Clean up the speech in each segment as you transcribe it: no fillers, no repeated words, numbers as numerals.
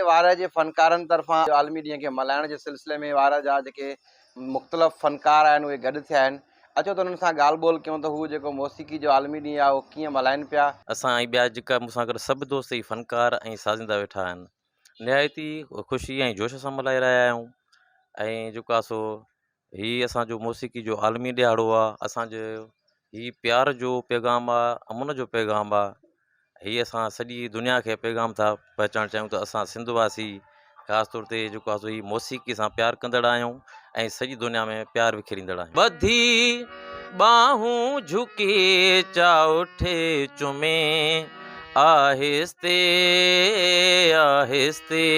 وارهه جي فنڪارن طرفان عالمي ڏينهن کي ملهائڻ جي سلسلي ۾ وارهه جا جيڪي مختلف فنڪار آهن اهي گڏ ٿيا آهن اچو ته انهن سان ڳالهه ٻولهه ڪيون ته هو جيڪو موسيقي جو عالمي ڏينهن آهي اهو ڪيئن ملهائن پيا. اسان ۽ ٻيا جيڪا مون سان گڏ سڀ دوست هي فنڪار ۽ سازندا ويٺا آهن نهايت ئي خوشي ۽ جوش سان ملهائي رهيا آهيون ۽ جيڪو آهي سو هي اسان جو موسيقي جو عالمي ڏهاڙو آ اسان جو هي پيار جو پيغام آ امن جو پيغام آ هي اسان سڄي دنيا کي پيغام ٿا پهچائڻ چاهيون ته اسان سنڌ واسي خاص طور تي جيڪو آ سو هي موسيقي سان پيار ڪندڙ آهيون ۽ سڄي دنيا ۾ پيار وکيريندڙ آهيون. ٻڌي ٻانهون جهڪي چاوٺي چمي آهستي آهستي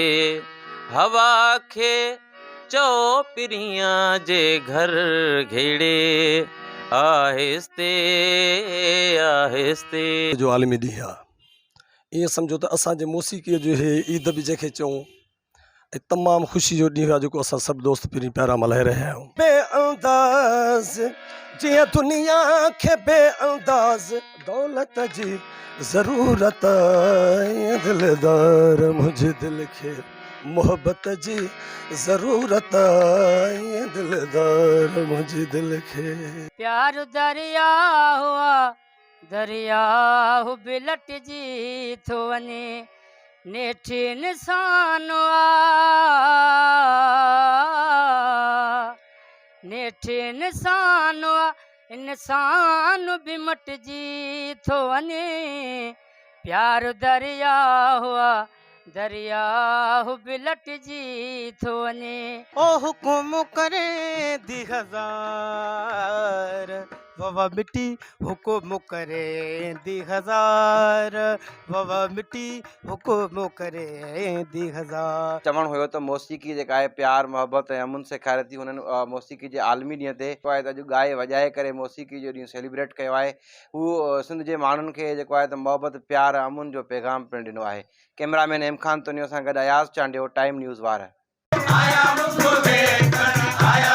هوا کي چئو پرينء جي گهر گهڙي آهستي آهستي. جو عالمي ڏينهن آ ائين سمجهو ته اسان جي موسيقيء جو هي عيد به جنهن کي چئون ۽ تمام خوشي جو ڏينهن آ جيڪو اسان سڀ دوست پرين پيارا ملهائي رهيا آهيون. بي انداز جيئن دنيا کي بي انداز دولت جي ضرورت آ ائين دلدار منهنجي دل کي. محبت جي ضرورت آ دلدار منهنجي دل کي. پيار درياهه آ درياهه به لٽجي ٿو وڃي نيٺ انسان آ نيٺ انسان آ انسان به مٽجي ٿو وڃي پيار درياهه آ درياهه به لٽجي ٿو وڃي. او حڪم ڪرين the هزار ووا مٽي حڪم ڪرين the هزار ووا مٽي حڪم ڪرين the هزار. چوڻ هيو ته موسيقي جيڪا آهي پيار، محبت ۽ امن سيکاري ٿي هنن موسيقي جي عالمي ڏينهن تي جيڪو آهي ته اڄ ڳائي وڄائي ڪري موسيقي جو ڏينهن سيليبريٽ ڪيو آهي هو سنڌ جي ماڻهن کي جيڪو آهي ته محبت، پيار ۽ امن جو پيغام پڻ ڏنو آهي. Camera man M Khan Tunio سان گڏ اياز چانڊيو، ٽائيم نيوز وارهه. آيا مک ويکڻ آيا.